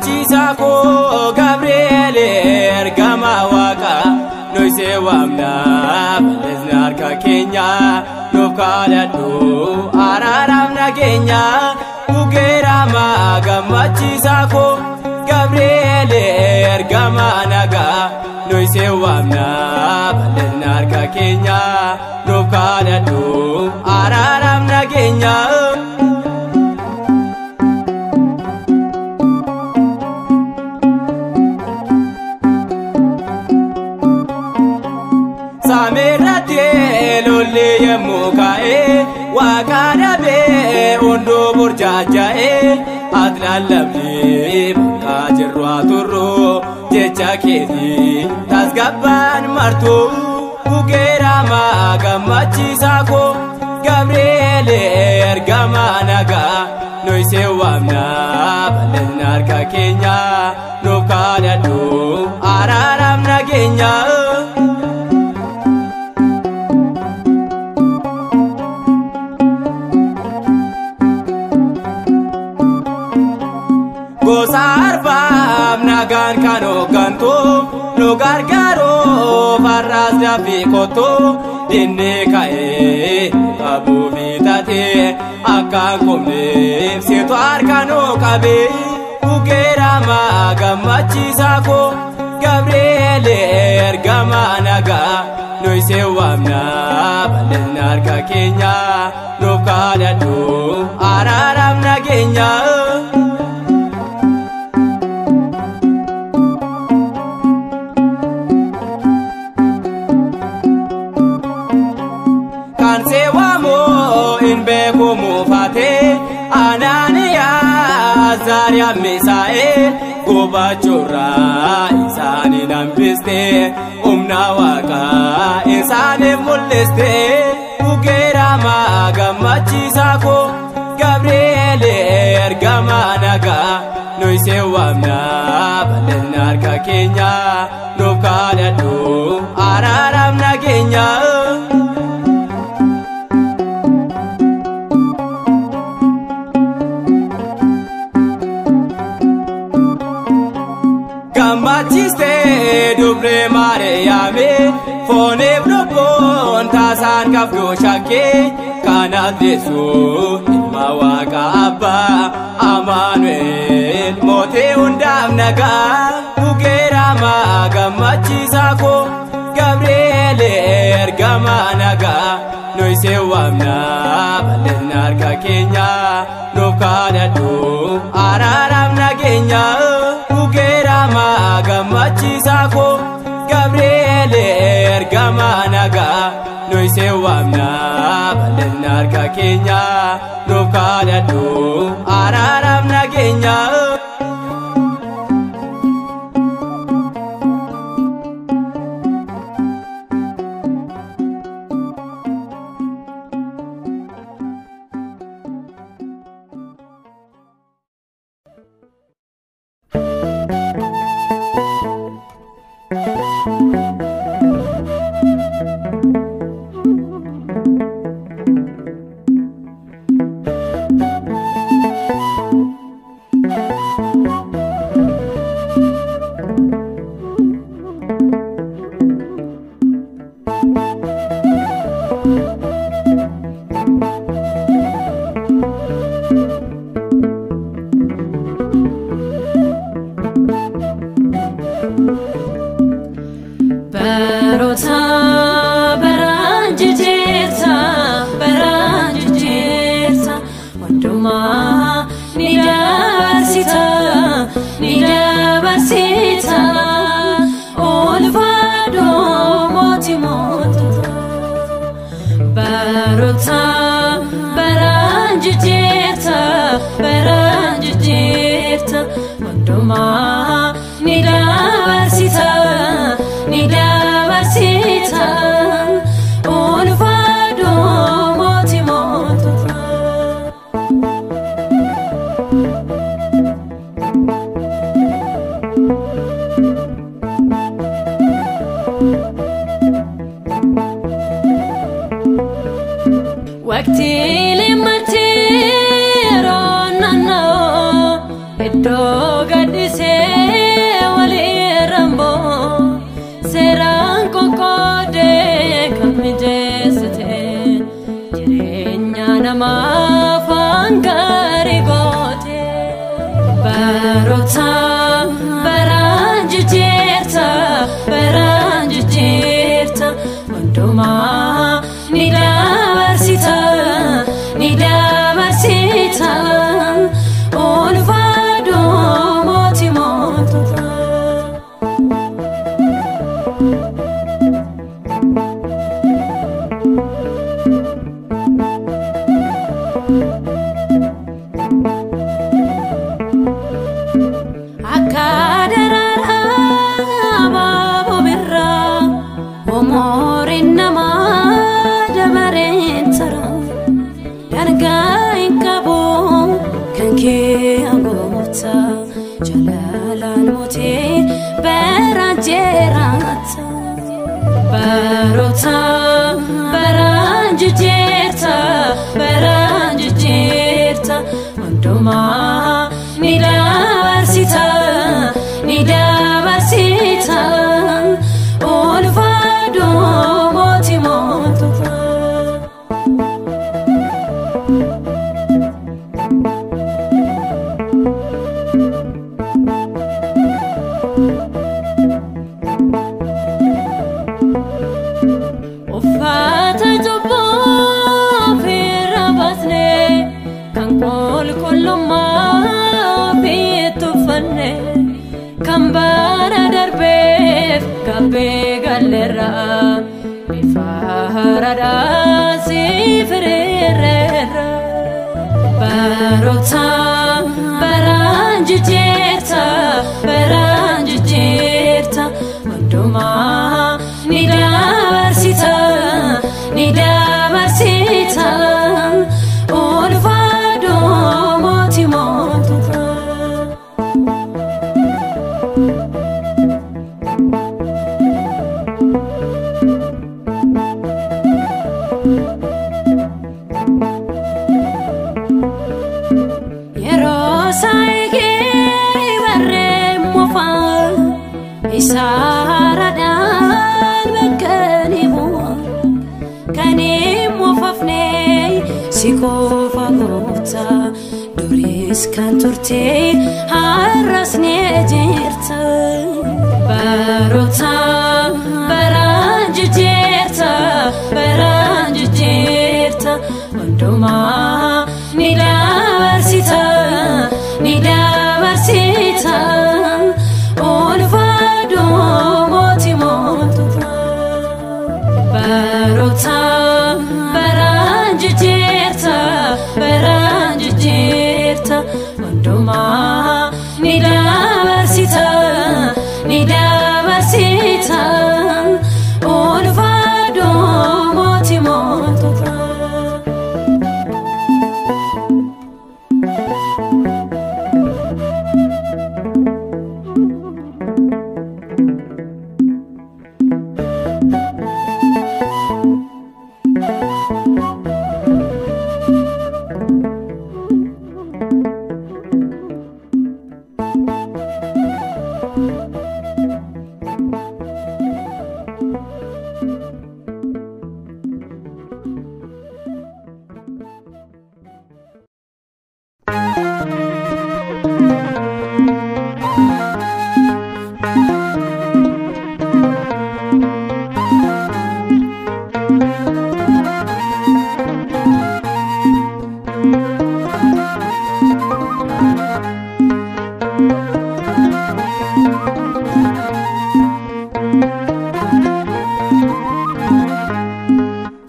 Gammachiisaa koo Gabriel ergamaa Waaqaa nuyi si waamna balleesni harka keenya nuuf kadhadhu araaraaf nageenya. Bugeeramaa gammachiisaa koo Gabriel ergamaa nagaa nuyi si waamna balleesni harka keenya nuuf kadhadhu araaraaf nageenya. Samiirratti lolli yemmuu ka'ee Waaqa dhabee hunduu burjaaja'ee ati lallabdee bakka jirru haa turru jecha keetii tasgabbaan martu. Bugeeramaa gammachiisaa koo Gabriel ergamaa nagaa nuyi si waamna balleesni harka keenya nuuf kadhadhu araaraaf nageenya. Gosa arfaaf nagaan kan hooggantu nu gargaaruuf har'as dafii kottu dinni ka'ee qabuufi taatee akka hin kufneef situ harka nu qabe. Bugeeramaa gammachiisaa koo Gabriel ergamaa nagaa nuyi si waamna balleesni harka keenya nuuf kadhadhu araaraaf nageenya. Kan si waamu hin beeku muufatee Anaaniyaa Azaariyaa Misaa'el gubachuurraa isaanii hambistee humna Waaqaa isaaniif mul'istee. Bugeeramaa gammachiisaa koo Gabriel ergamaa nagaa nuyi si waamna balleesni harka keenya nuuf kadhadhu araaraaf nageenya. Gammachiistee dubree Maariyaamii fooniif lubbuun taasaan qabdu shakkii kanaaf deessu ilma Waaqa Abbaa Amaanu'el mootii hundaaf nagaa. Bugeeramaa gammachiisaa koo Gabriel ergamaa nagaa nuyi si waamna balleesni harka keenya nuuf kadhadhu araaraaf nageenya. Bugeeramaa gammachiisaa koo Gabriel ergamaa nagaa nuyi si waamna balleesni harka keenya nuuf kadhadhu araaraaf nageenya. Baroota baraan jijjiirta baraan jijjiirta hundumaa ni dabarsita ni dabarsita ulfaadhu mootii mootota. Baroota baraan jijjiirta baraan jijjiirta hundumaa ni dabarsita ni dabarsita ulfaadhu mootii mootota. Waqtiilee marti yeroo naanna'u iddoo Gadhisee walii ramboo seeraan qoqqoodee kan mijeessite jireenya namaaf waan gaarii goote. Baroota baraan jijjiirta baraan jijjiirta hundumaa ni dabarsita ni dabarsita ulfaadhu mootii moototaa. Akka daraaraa abaaboo birraa umuriin namaa dabareen tara dangaa hin qabu kan kee gooftaa jaalalaan mootee baraan jiraata. Baroota baraan jijjiirta baraan jijjiirta hundumaa ni dabarsita ni dabarsita ulfaadhu mootii moototaa. Uffata cubbuu ofirra baasnee kan qulqullummaa ofiitti uffanne kan bara darbeef gabbee galleerra bifa haaraadhaan siif hiriireerra. Baroota baraan jijjiirta baraan jijjiirta hundumaa ni dabarsita ni dabarsita ulfaadhu mootii moototaa. Yeroo saayigee barree moofaa isa haaraadhaan bakka ni bu'a. Kan hin moofafne si qofa gooftaa duris kan turte har'as ni jirta. Baroota baraan jijjiirta baraan jijjiirta hundumaa ni dabarsita ni dabarsita ulfaadhu mootii moototaa. Baroota baraan jijjiirta baraan jijjiirta hundumaa ni dabarsita ni dabarsita ulfaadhu mootii moototaa.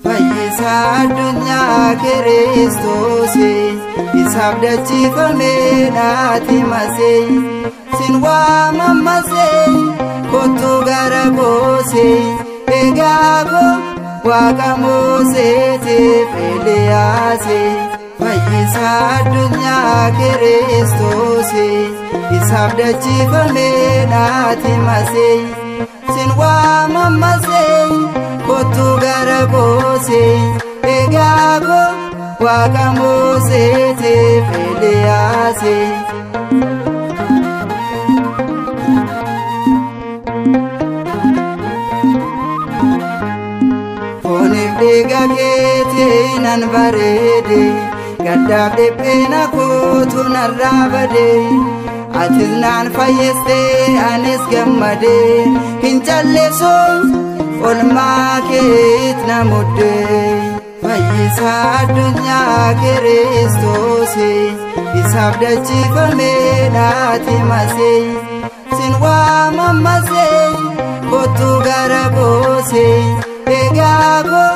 Fayyisaa addunyaa Kiristoos isaaf dachifamee naati masee sin waamammasee kottu gara koosee egaa koo waaqa Museetiif Eeliyaasee. Fayyisaa addunyaa Kiristoos isaaf dachifamee naati masee sin waamammasee kottu gara koosee egaa koo waaqa Museetiif Eeliyaasee. Dhiiga keetiin nan bareede gaddaaf dhiphina kootu narraa bade atis naan fayyistee anis gammade hin callisu olmaa keet na mudde. Fayyisaa addunyaa Kiristoos isaaf dachifamee dhaati masee sin waamammasee kottu gara koosee egaa koo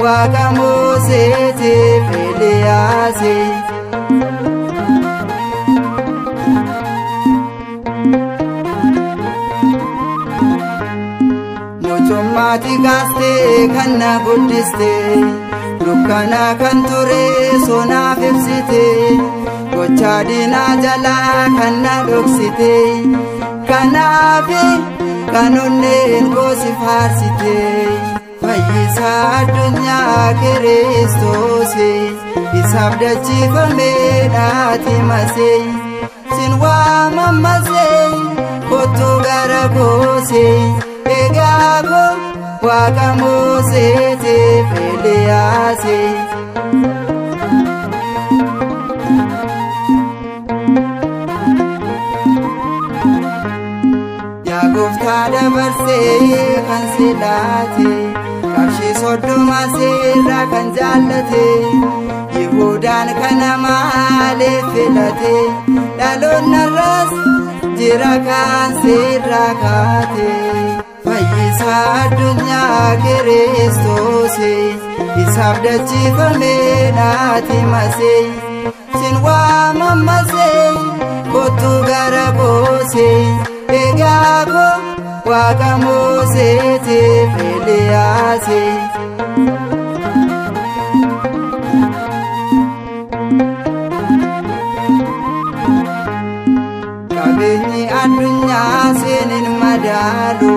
Waaqa Museetiif Eeliyaasee. Mucummaati kaastee kan na guddistee dukkana kan ture sonaaf ibsite gochaa diinaa jalaa kan na dhoksite kanaaf kan onneen koo si faarsite. Fayyisaa addunyaa Kiristoos isaaf dachifamee dhaati masee sin waamammasee kottu gara koosee egaa koo Waaqa Museetiif Eeliyaasee. Yaa gooftaa dabarsee kan si laate qarshii 30 seerraa kan jaallate Yihudaan kana maaliif filate dhaloonni irraas jira kan seerraa kaate. Fayyisaa addunyaa Kiristoos isaaf dachifamee dhaati masee sin waamammasee kottu gara koosee egaa koo Waaqa Museetiif Eeliyaasee. Qabeenyi addunyaa seenin madaalu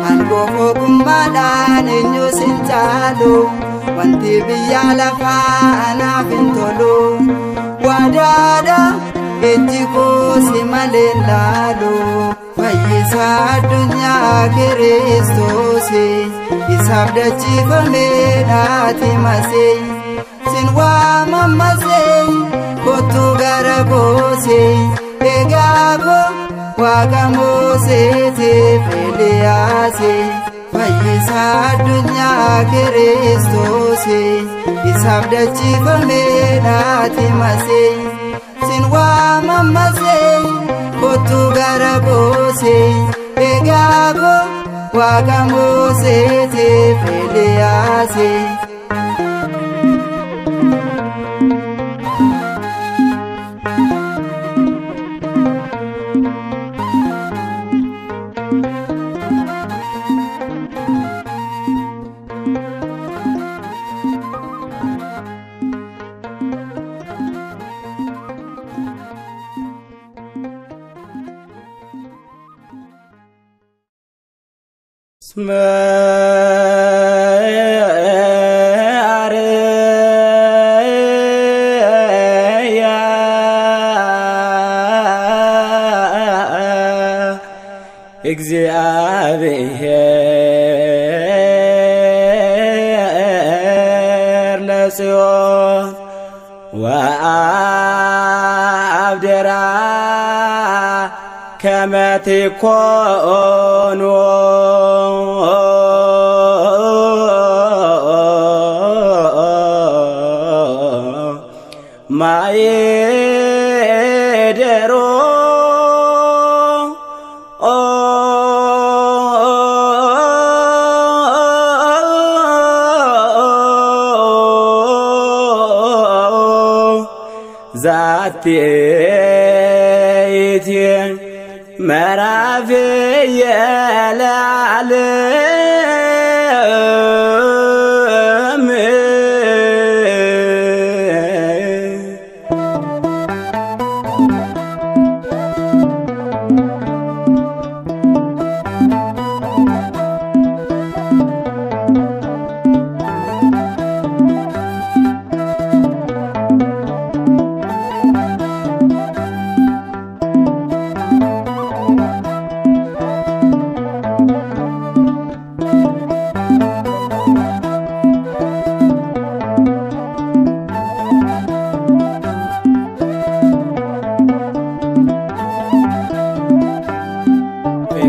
aangoo ogummaadhaan eenyu sin caalu wanti biyya lafaa anaaf hin tolu waadaadha ejji koo si malee hin laalu. Fayyisaa addunyaa Kiristoos isaaf dachifamee dhaati masee sin waamammasee kottu gara koosee egaa koo Waaqa Museetiif Eeliyaasee. Fayyisaa addunyaa Kiristoos isaaf dachifamee dhaati masee sin waamammasee kottu gara koosee egaa koo Waaqa Museetiif Eeliyaasee. እግዚአብሔር ለጽዮን ወአብደራ ከመ ትኮኑ ማይደሮ ዛቲ ይእቲ መራፍየ ለዓለም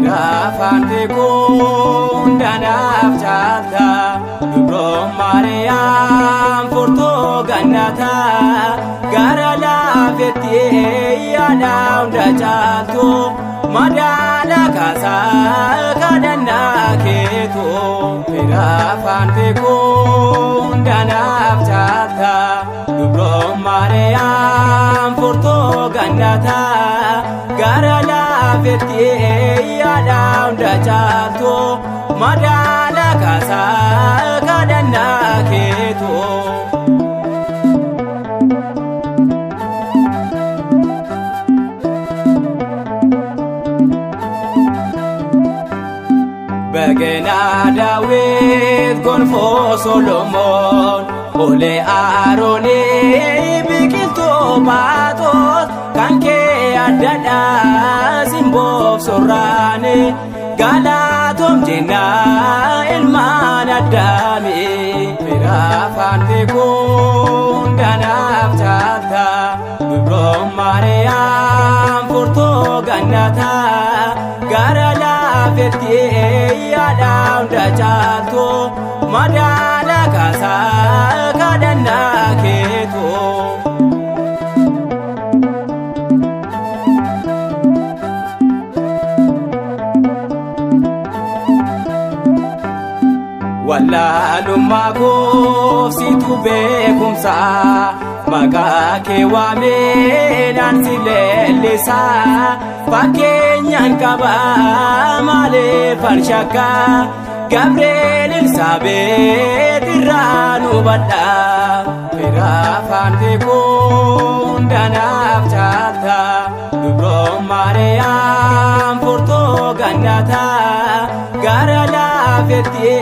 Firaafante kun danaaf caalta Dubroo Maariyaam furtuu gannataa gara laafetti yaada hunda caaltu madaala kaasaa kadhannaa keetu. Firaafante kun danaaf caalta Dubroo Maariyaam furtuu gannataa gara laafetti yaada hunda caaltu madaala kaasaa kadhannaa keetu. በገና ዳዊት ጎንፎ ሶሎሞን ኦሌ አሮኔ ቢቅልቱ ጳጦስ ካንኬ አዳዳ ሲምቦፍ ሶራኔ ጋላቶም ጄና ilmaan addaami. Firaafante kun danaaf caalta Dubroo Maariyaam furtuu gannataa gara laafetti yaada hunda caaltu madaala kaasaa kadhannaa keetu. Wallaalummaa koofsitu beekumsa maqaa kee waameenaan si leellisa fakkeenyaan qaba malee farshakka Gabriel Elsaabeet irraa nu badha. Firaafante kun danaaf caalta Dubroo Maariyaam furtuu gannataa gara laafetti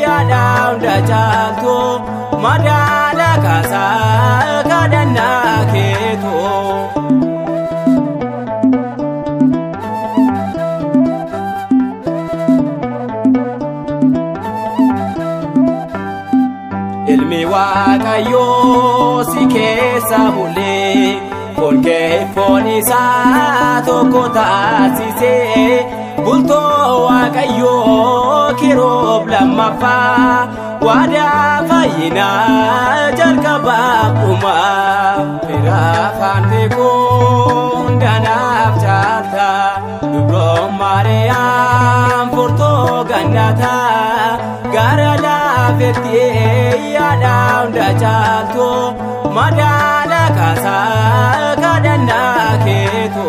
yaada hunda caaltu madaala kaasaa kadhannaa keetu. Ilmi Waaqayyoo si keessa bulee foon kee foon isaa tokko taasisee bultoo Waaqayyoo kiroob lammaffaa waadaa fayyinaa jalqabaa dhumaa. Firaafante kun danaaf caalta Dubroo Maariyaam furtuu gannataa gara laafetti yaada hunda caaltu madaala kaasaa kadhannaa keetu.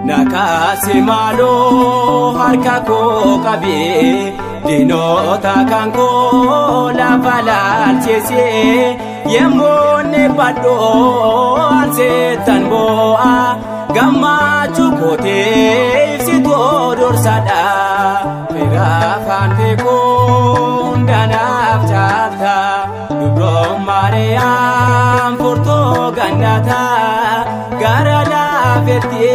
Nakaasi maaloo harka koo qabee diinota kan koo lafa laalchisee yemmoonni badhoo anseettan boo'a gammachuu kootee ibsituu dursadha. Firaafante kun danaaf caalta Dubroo Maariyaam furtuu gannataa gara laafetti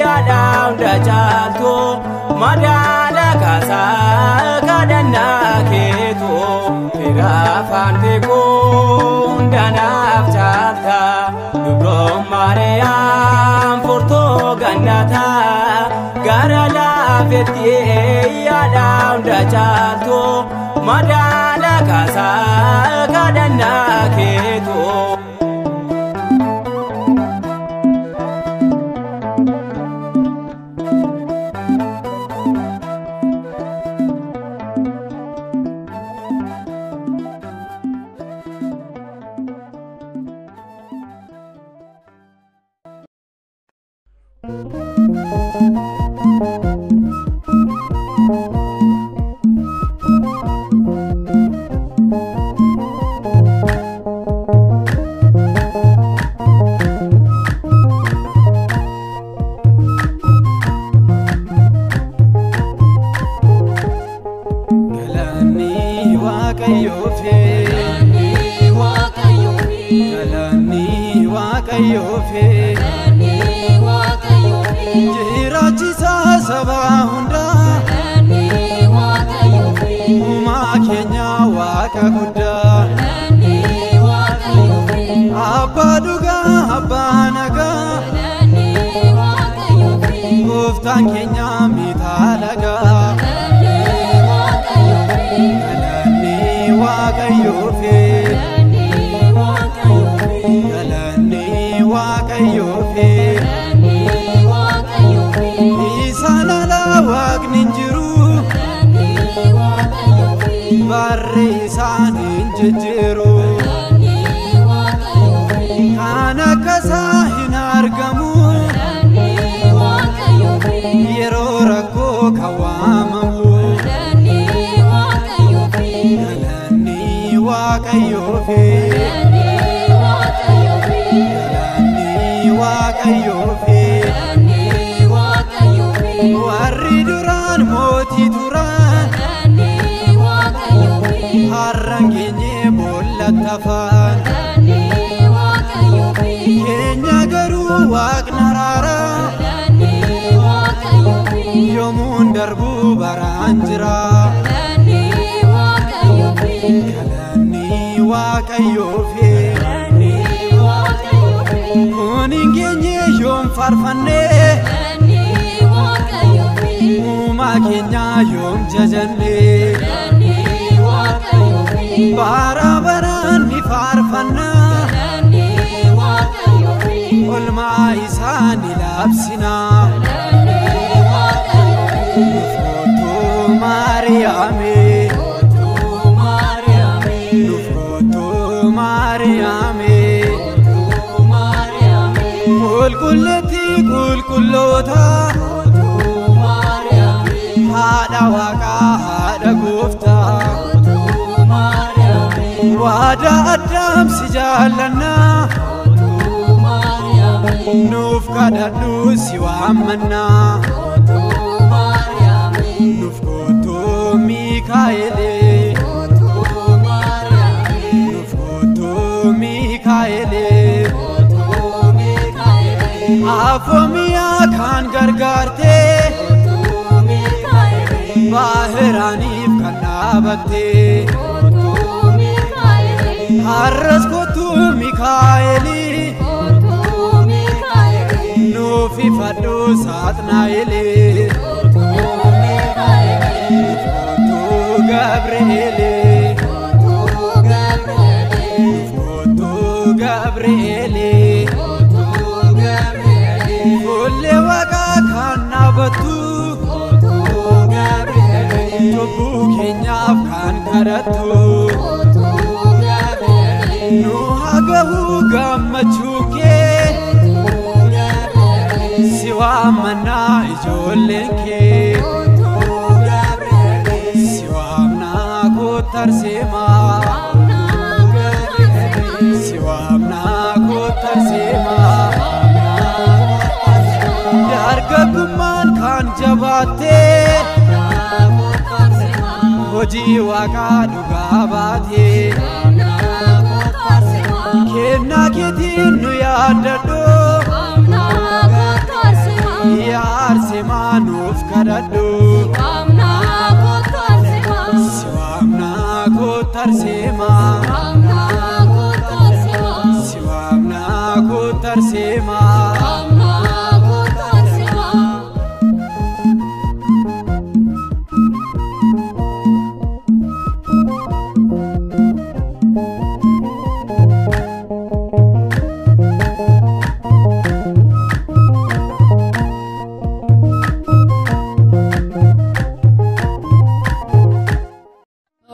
yaada hunda caaltu madaala kaasaa kadhannaa keetu. Firaafante kun danaaf caalta Dubroo Maariyaam furtuu gannataa gara laafetti yaada hunda caaltu madaala kaasaa kadhannaa keetu. Galanni Waaqayyoofi Galanni Waaqayyoofi Jiraachisaa saba hundaa Uumaa keenya Waaqa guddaa. Waaqayyoofi, galanni Waaqayyoofi. Isaan alaa waaqni hin jiru, barri isaan hin jijjiiru. Kan akka isaa hin argamu, yeroo rakkoo kan waamamu. Galanni Waaqayyoofi, galanni Waaqayyoofi. Warri duraan mootii turan, har'aan geenye boolla tafaan. Keenya garuu waaqni araara, yoomuun darbuu baraan jira. Galanni Waaqayyoofi. Kun hin geenye yoom faarfannee, uumaa keenya yoom jajannee. Bara baraan ni faarfannaa, olmaa isaa ni labsinaa. Nuuf kottuu Maariyaami, nuuf kottuu Maariyaami. Qulqulleetti qulqulloota, haadha waaqaa haadha gooftaa. Waadaa addaam si jaallannaa, nuuf kadhadhu si waammannaa. Nuuf kottuu Miikaa'elee, nuuf kottuu Miikaa'elee. Afoomiyaa kan gargaartee, baahiraaniif kan dhaabattee. Har'as kottuu Mikaa'elii, nuuf ifadhu Saaxnaa'elii. Nuuf kottuu Gabri'eelii, nuuf kottuu Gabri'eelii. Fuullee waaqaa kan dhaabattu, cubbuu keenyaaf kan kadhattu. Nu haa gahu gammachuu kee, si waammannaa ijoolleen kee. Si waamnaa kottarseemaa, si waamnaa kottarseemaa. Dargaggummaan kan jabaattee, hojii waaqaa dhugaa baatee. Kennaa keetiin nu yaaddadhu, yaa Arseemaa nuuf kadhadhu. Si waamnaa kottarseemaa, si waamnaa kottarseemaa.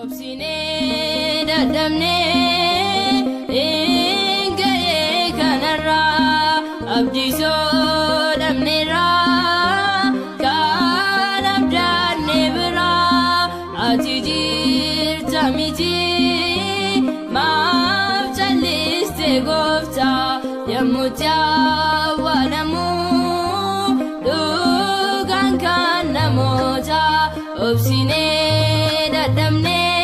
Obsinee dadhabnee hin ga'ee kanarraa, abdii soodhamneerraa kan abdaanne biraa. Ati jirta miti, maaf calliste gooftaa, yommuu awwaalamu dhugaan kan namoota? Obsinee dadhabnee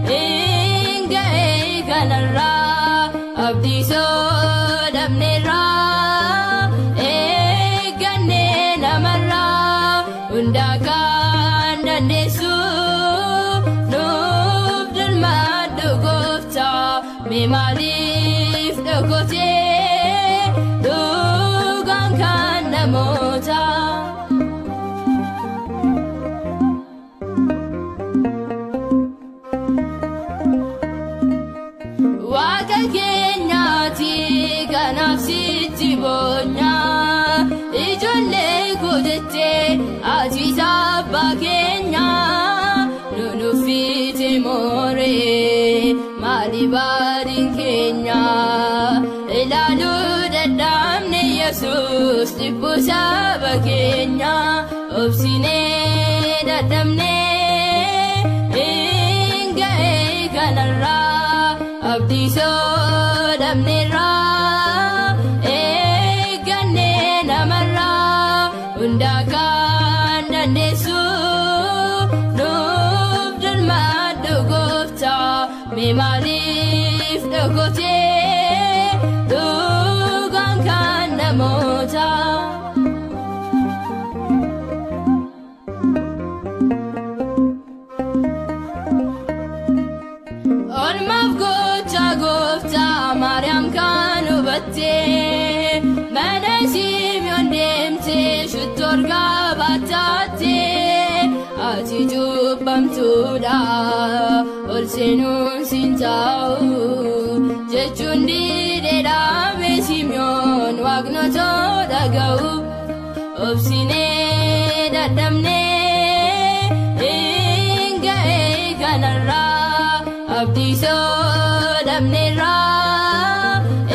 hin ga'ee kanarraa, abdii soodhamneerraa eeggannee namarraa. Hundaa kan dandeessu nuuf dirmadhu gooftaa, mee maaliif dhokotee dhugaan kan namoota? moore maali baadin keenya ilaaluu dadhabne Yesuus dhibbuu saba keenya obsinee dadhabne hin ga'e kanarraa abdii soodhabneerraa eegganne namarraa hundaa kan dandeessu nuuf dirmadhu gooftaa mee maaliif dhokotee dhugaan kan namootaa. Olmaaf gocha gooftaa Maariyaam kan hubattee mana Simiyoon deemtee shittoo argaa baattee ati cuubbamtuudha ol seenuun siin taa'u jechuun didee dhaabe Simiyoon waaqni otoo dhaga'u obsinee dadhabnee hin ga'e kanarraa abdii soodhabneerraa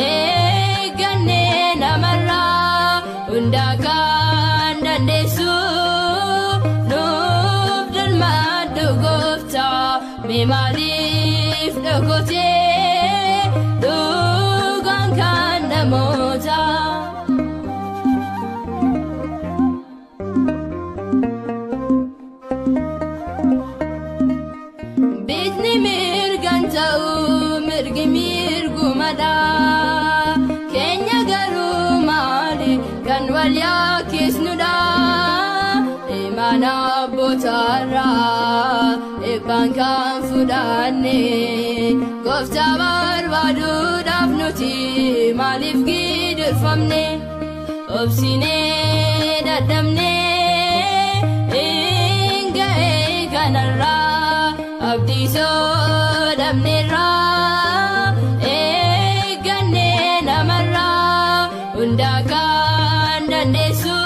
eegganne namarraa hundaa kan dandeessu nuuf dirmadhu gooftaa mee maaliif dhokotee dhugaan kan namootaa. Bitni mirgan ta'u mirgi mirgumadha keenya garuu maali kan wal yaakisnudha imaana abbootarraa eebbaan kan fudhanne gooftaa barbaaduudhaaf nuti maaliif gidirfamne obsinee dadhabne hin ga'e kanarraa abdii soodhabneerraa eegganne namarraa hundaa kan dandeessu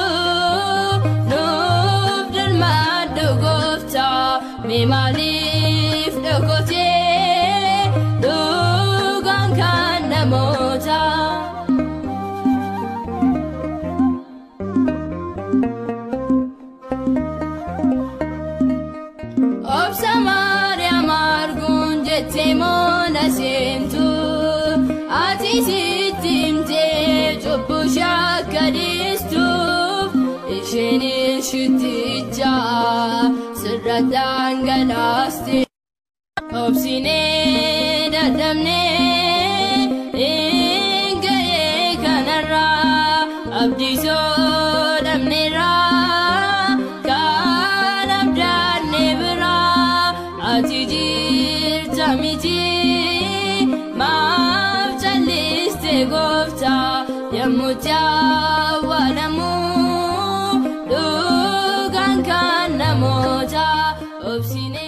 nuuf dirmadhu gooftaa mee maaliif dhokotee dhugaan kan namootaa. Obsa Maariyaam arguun jettee moona seentu ati sitti himtee cubbuu akka dhiistuuf isheen ishitticha sirra dhangalaaste. Obsinee dadhabnee hin ga'e kanarraa abdii soodhabneerraa kan abdaanne biraa ati jirta miti maaf calliste gooftaa yommuu awwaalamu dhugaan kan namootaa obsinee.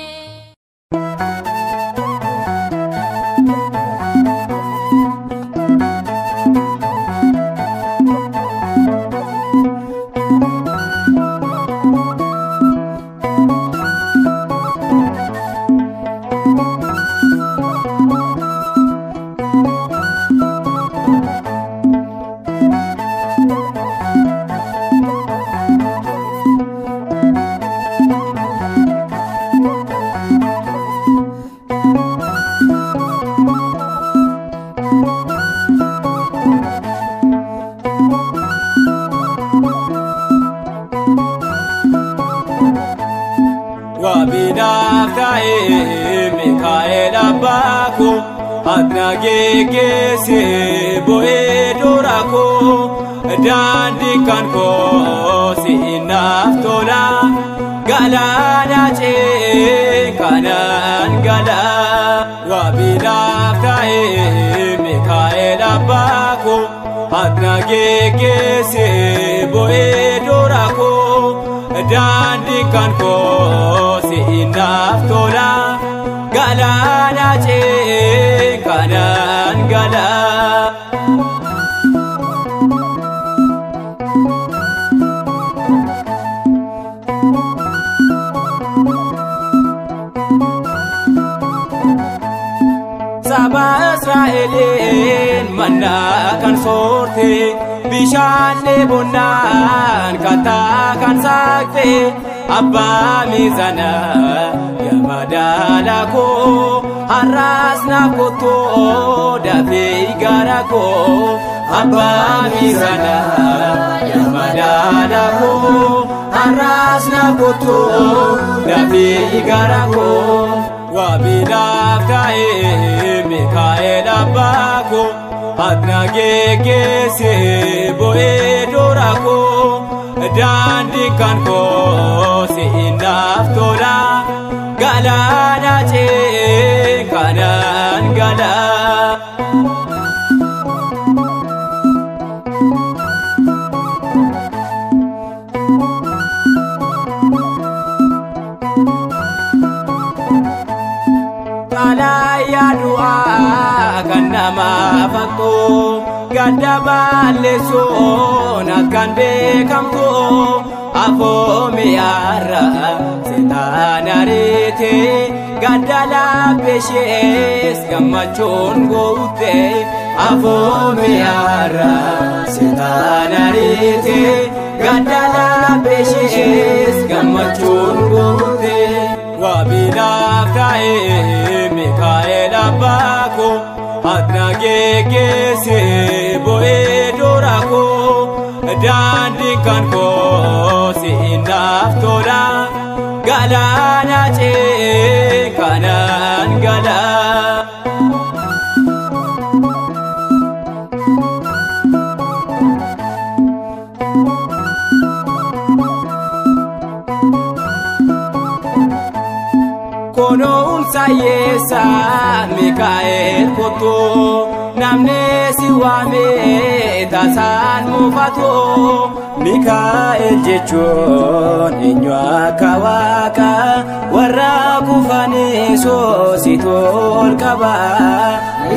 Wabiidhaaf ta'ee Mikaa'el abbaa koo ati geggeessee bo'ee dura koo daandii kan koo si'inaaf tola galaana ce'ee kanaan gala. Wabiidhaaf ta'ee Mikaa'el abbaa koo ati geggeessee bo'ee dura koo daandii kan koo si'inaaf tola galaana ce'ee kanaan gala. Saba Israa'eliin mannaa kan soorte, bishaan dheebonnaan kattaa kan saaqxe, abbaa miizanaa yaa madaala koo, har'aas naaf kottoo dafee gara koo. Abbaa miizanaa yaa madaala koo, har'aas naaf kottoo dafee gara koo. Wabilaaf ta'ee Mikaa'el abbaa koo, Hadna geggeesse bo'ee dora koo, daandii kan koo si'inaaf tola, galaana ce'ee kanaan gala. Xalayaa du'aa kan nama faqxu, gadda balleessuun akkan beekamtu, afoomiyaarra seetaan ariite, gadda laphee gammachuun goote. Afoomiyaarra seetaan ariite, gadda laphee gammachuun goote. Wabilaaf ta'ee Mikaa'el abbaa koo, Hadna geggeesse bo'ee dora koo, daandii kan koo si'inaaf tola, galaana ce'ee kanaan gala. Kunuunsa yeessaa Mikaa'el kottu, namni si waamee tasaan muufatu. Mikaa'el jechuun eenyu akka waaqa, warra kufanii soositu ol qaba.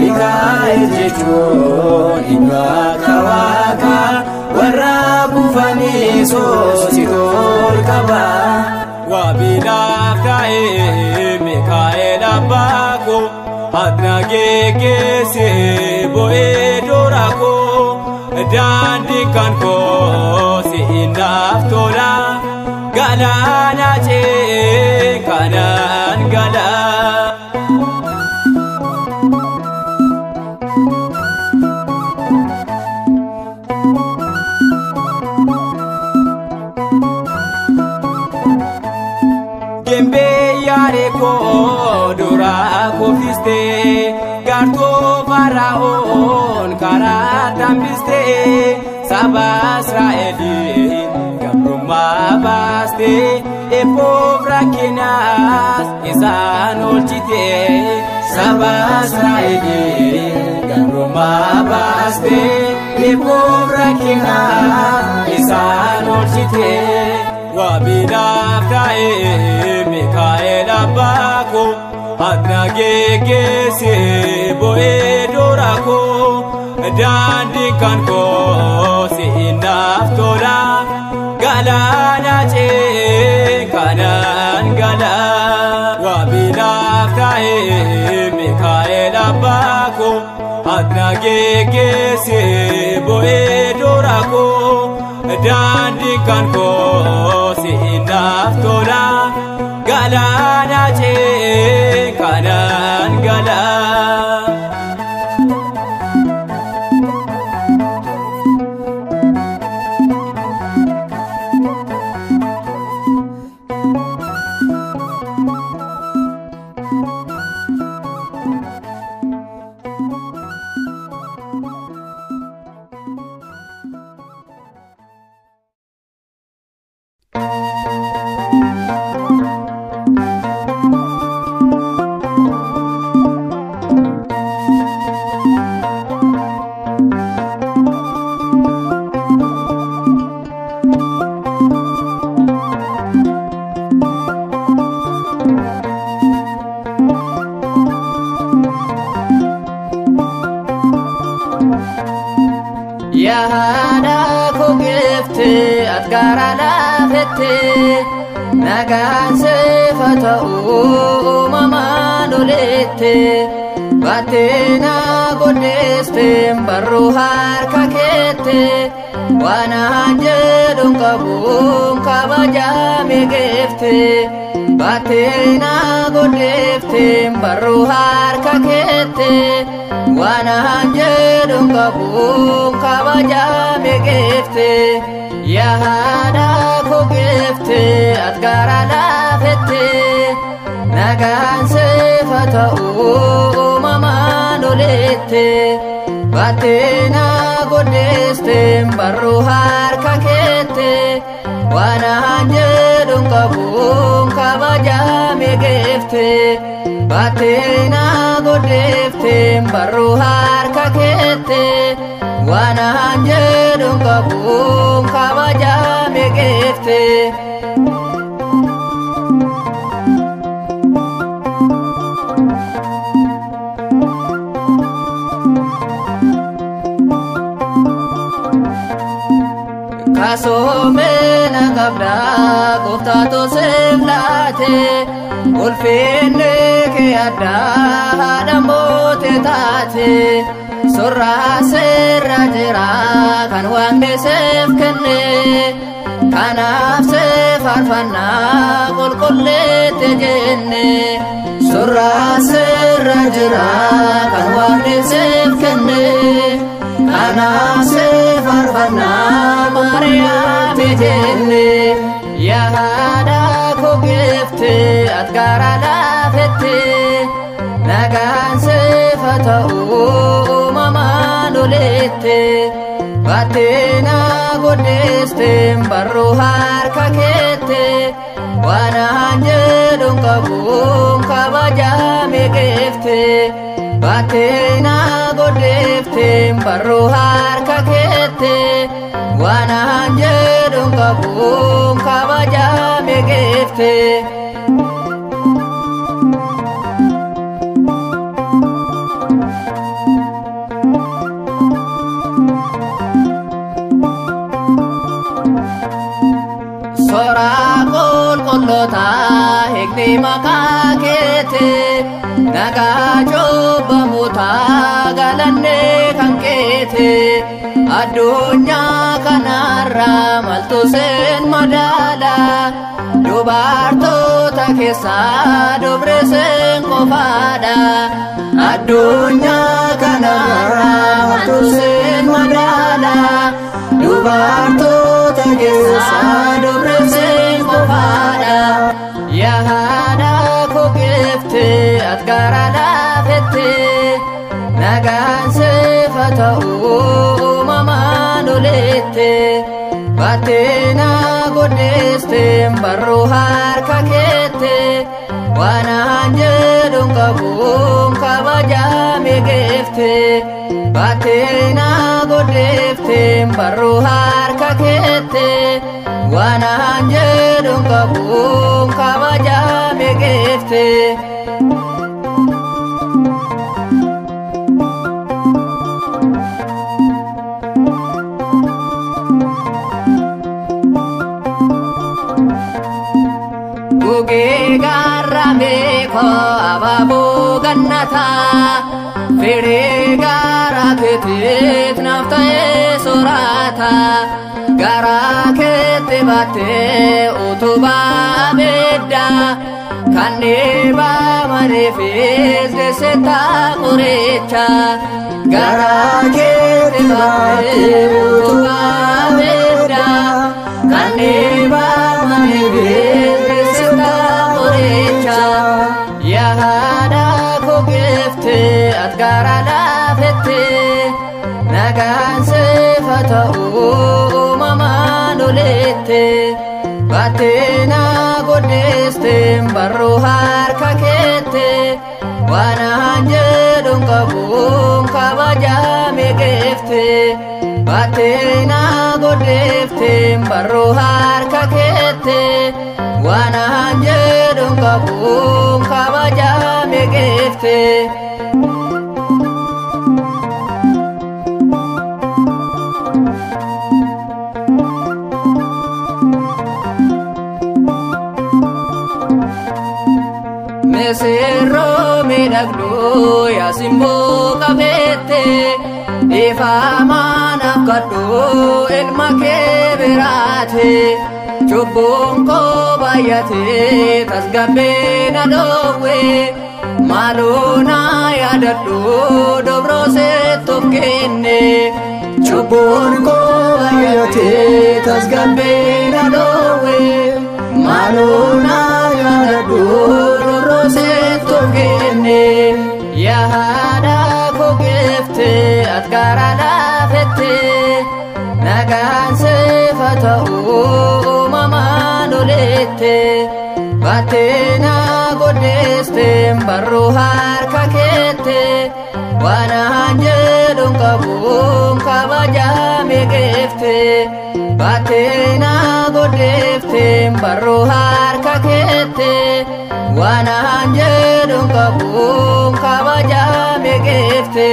Mikaa'el jechuun eenyu akka waaqa, warra kufanii soositu ol qaba. Wabilaaf ta'ee Mikaa'el abbaa koo, Hadna geggeesse bo'ee dora koo, daandii kan koo si'inaaf tola, galaana ce'ee kanaan gala. Gembee yaaree koo duraa kuffistee, gartuu Fara'oon karaa tambistee, saba Israa'eliin gabrummaa baastee, eebboof rakkinaas isaan oolchitee. Saba Israa'eliin gabrummaa baastee, eebboof rakkinaas isaan oolchitee. Wabilaaf ta'ee Mikaa'el abbaa koo, Hadna geggeesse bo'ee dora koo, daandii kan koo si'inaaf tola, galaana ce'ee kanaan gala. Wabilaaf ta'ee Mikaa'el abbaa koo, Hadna geggeesse bo'ee dora koo, daandii kan koo si'inaaf tola, galaana ce'ee kanaan gala. Yaada koo giftee ati garaa laafettee, nagaan seefa ta'uu uumamaan olitti. Baattee na godheeste barruu harka keette waan jedhuun qabuun kabajame geefte. Baattee na godheefte barruu harka keette waan jedhuun qabuun kabajame geefte. Yaa haadha koo geefte ati garaa laafette nagaan seefa ta'uu uumamaan olette. Baattee na godheeste barruu harka keette waan jedhuun qabuun kabajame geefte. Baattee na godheefte barruu harka keette waan jedhuun qabuun kabajame geefte. Kasoomena qabdaa gooftaatu siif laate ulfinni kee addaa haadha moote taate surraa sirra jira kan waaqni siif kenne kanaaf si faarfannaa qulqulleette jenne. Surraa sirra jira kan waaqni siif kenne kanaaf si faarfannaa Maariyaam jenne. Yaa haadha koo geefte ati garaa laafette nagaan seefa ta'uu uumamaan olette. Baattee na godheeste barruu harka keette waan jedhuun qabuun kabajame geefte. Baattee na godheefte barruu harka keette waan jedhuun qabuun kabajame geefte. Soraa qulqullootaa hiikni maqaa keete nagaa cubbamuutaa galanne kan keete addunyaa kanarraa maltu seen madaala dubartoota keessaa dubre seen qofaadha. Addunyaa kanarraa maltu seen madaala dubartoota keessaa dubre seen qofaadha. Yaa haadha koo geefte ati garaa laafette nagaan seefa ta'uu uumamaan olette. Baattee na godheeste barruu harka keette waan jedhuun qabuun kabajame geefte. Baattee na godheefte barruu harka keette waan jedhuun qabuun kabajame geefte. Gugee gaara meekoo abaaboo gannataa firii gaara keetiif naaf ta'ee soorata garaa keetti baattee utubaa abiddaa kan dhiibamaniifis deessita qoricha. Garaa keetti baattee utubaa abiddaa kan dhiibamaniifis deessita qoricha. Yaa haadha koo geefte ati garaa laafette nagaan seefa ta'uu uumamaan olette. Baattee na godheeste barruu harka keette waan jedhuun qabuun kabajame geefte. Baattee na godheefte barruu harka keette waan jedhuun qabuun kabajame geefte. Misirroo miidhagduu yaa simboo qabeette Dhiifama naaf kadhu ilma kee biraate Cubbuun koo baay'atee tasgabbii na dhoowwe Maaloo na yaadadhu dubroo seetuuf kenne Cubbuun koo baay'atee tasgabbii na dhoowwe Maaloo na yaadadhu dubroo seetuuf kenne Yaa haadha koo geeftee ati garaa laafettee Nagaan sifa ta'u uumamaan olitti Baattee na goddeeste barruu harka keette Waan an jedhuun qabuun kabajame geefte Baattee na goddeefte barruu harka keette Waan an jedhuun qabuun kabajame geefte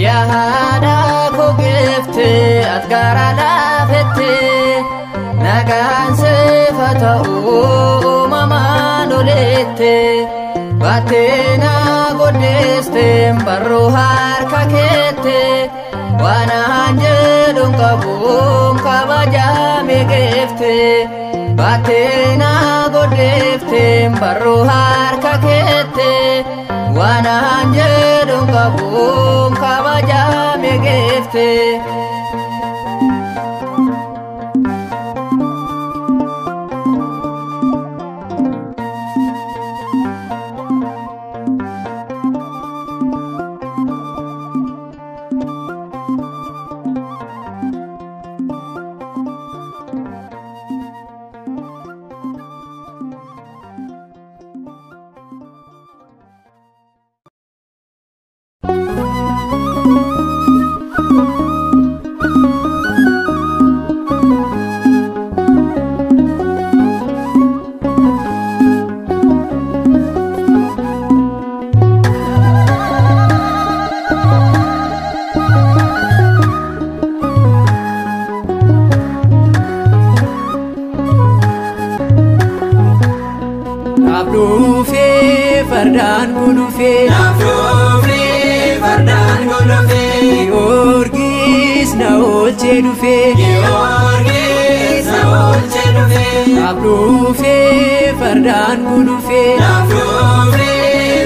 Yaa haadha koo geeftee ati garaa laafettee Nagaan sifa ta'u uumamaan olitti Baattee na goddeeste barruu harka keette Waan an jedhuun qabuun kabajame geefte Baattee na goddeefte barruu harka keette Waan an jedhuun qabuun kabajame geefte. Fardaan gulufee Naaf fardaan gulufee Giyoorgis na oolchee dhufee Giyoorgis na oolchee dhufee Naaf dhufee fardaan gulufee Naaf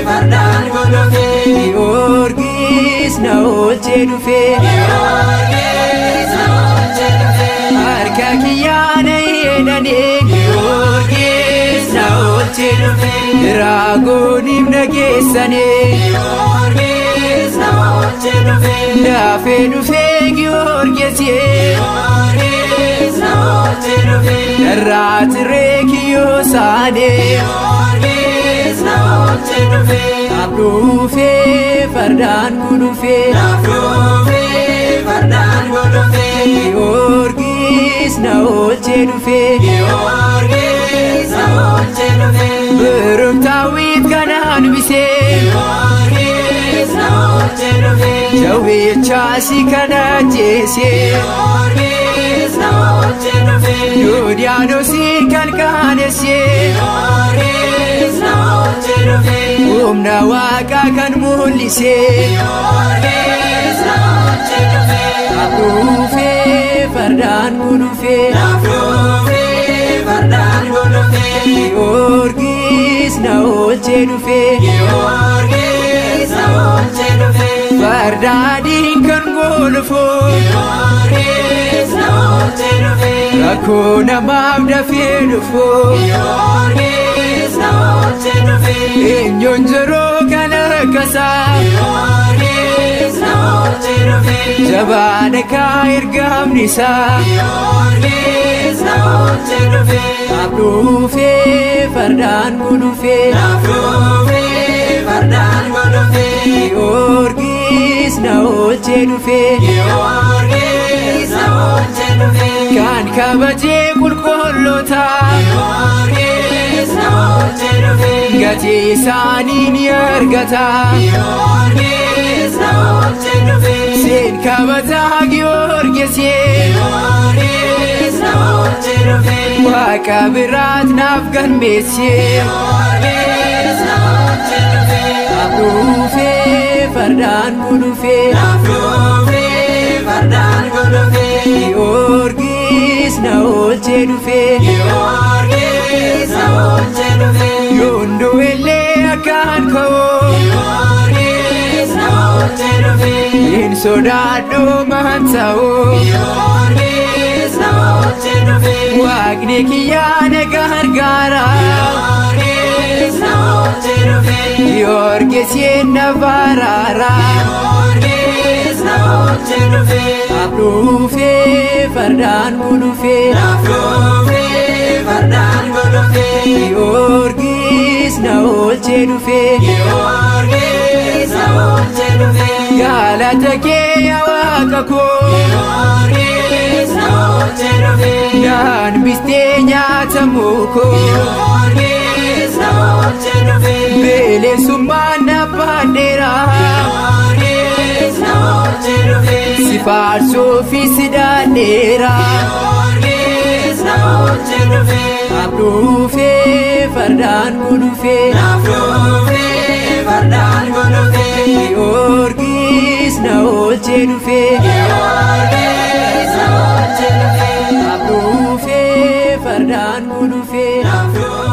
fardaan gulufee Giyoorgis na oolchee dhufee Giyoorgis na oolchee dhufee Harka kiyyaana heenanee Giyoorgis na oolchee dhufee Draagooniif na geessanii Giyoorgis na oolchee dhufee Daafee dhufee Giyoorgis Giyoorgis na oolchee dhufee Darraa tiree kiyyoo saanee Giyoorgis na oolchee dhufee Naaf dhufee fardaan gulufee Naaf dhufee fardaan gulufee Giyoorgis na oolchee dhufee Giyoorgis na oolchee dhufee Birumtaawit kanaan bisee Giyoorgis na oolchee dhufee Jawweechaasi kana ajjeesee Giyoorgis na oolchee dhufee Yoodiyaanoosiin kan qaanessee Giyoorgis na oolchee dhufee Humna waaqaa kan mul'isee Giyoorgis na oolchee dhufee Naaf dhufee fardaan gulufee Naaf dhufee fardaan gulufee Giyoorgis na oolchee dhufee Giyoorgis na oolchee dhufee Farda adiin kan gulufu Giyoorgis na oolchee dhufee Rakkoo namaaf dafee dhufu Giyoorgis na oolchee dhufee Eenyuun jiruu kan harkasaa Giyoorgis na oolchee dhufee Jabaadha kaa ergamni isaa Giyoorgis na oolchee dhufee Naaf dhufee fardaan gulufee Naaf dhufee fardaan gulufee Giyoorgis na oolchee dhufee Giyoorgis na oolchee dhufee Kan kabajee qulqulloota Giyoorgis na oolchee dhufee Gatii isaanii ni argata Giyoorgis na oolchee dhufee Seen kabajaa Giyoorgis Giyoorgis na oolchee dhufe. Waaqa biraat naaf galmeesse. Giyoorgis na oolchee dhufe. Naaf dhufee fardaan gulufee. Naaf dhufee fardaan gulufee. Giyoorgis na oolchee dhufee. Giyoorgis na oolchee dhufe. Yoon du'ellee akkaan ka'u. Giyoorgis na oolchee dhufe. Hin sodaadhu maan ta'u. Giyoorgis na oolchee dhufe. Waaqni kiyyaa na gargaara. Giyoorgis na oolchee dhufe. Giyoorgis na baraara. Giyoorgis na oolchee dhufe. Naaf dhufee fardaan gulufee. Naaf dhufee fardaan gulufee. Giyoorgis na oolchee dhufee. Giyoorgis na oolchee dhufe. Galata kee yaa Waaqa koo. Giyoorgis na oolchee dhufe. Naan bistee nyaatamuu koo. Giyoorgis na oolchee dhufe. Bilisummaan na baadheera. Giyoorgis na oolchee dhufe. Si faarsuufi si daadheera. Giyoorgis na oolchee dhufe. Naaf dhufee fardaan gulufee. Naaf dhufee fardaan gulufee. Giyoorgis na oolchee dhufee. Giyoorgis na oolchee dhufe. Naaf dhufee fardaan gulufee. Naaf dhufee.